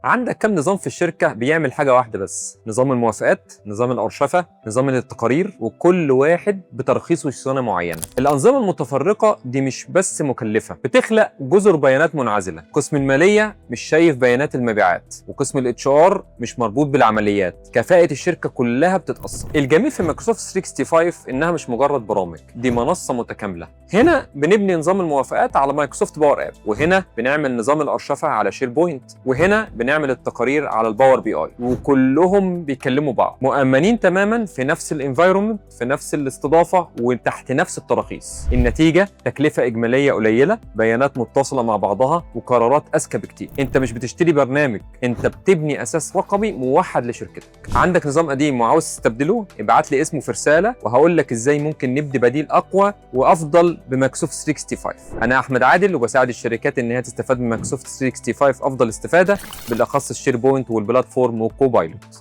عندك كم نظام في الشركة بيعمل حاجة واحدة بس؟ نظام الموافقات، نظام الأرشفة، نظام التقارير، وكل واحد بترخيص وصيانة معينة. الأنظمة المتفرقة دي مش بس مكلفة، بتخلق جزر بيانات منعزلة. قسم المالية مش شايف بيانات المبيعات، وقسم ال HR مش مربوط بالعمليات. كفاءة الشركة كلها بتتأثر. الجميل في مايكروسوفت 365 إنها مش مجرد برامج، دي منصة متكاملة. هنا بنبني نظام الموافقات على مايكروسوفت Power App، وهنا بنعمل نظام الأرشفة على SharePoint، وهنا بنعمل التقارير على ال Power BI، وكلهم بيكلموا بعض، مؤمنين تماما في نفس ال environment، في نفس الاستضافه، وتحت نفس التراخيص. النتيجة تكلفة اجمالية قليله، بيانات متصلة مع بعضها، وقرارات اذكى بكتير. انت مش بتشتري برنامج، انت بتبني اساس رقمي موحد لشركتك. عندك نظام قديم وعاوز تستبدله؟ ابعت لي اسمه في رسالة وهقول لك ازاي ممكن نبني بديل اقوى وافضل بمايكروسوفت 365. انا احمد عادل، وبساعد الشركات ان هي تستفاد من مايكروسوفت 365 افضل استفاده، بالاخص ال SharePoint وال platform و Copilot.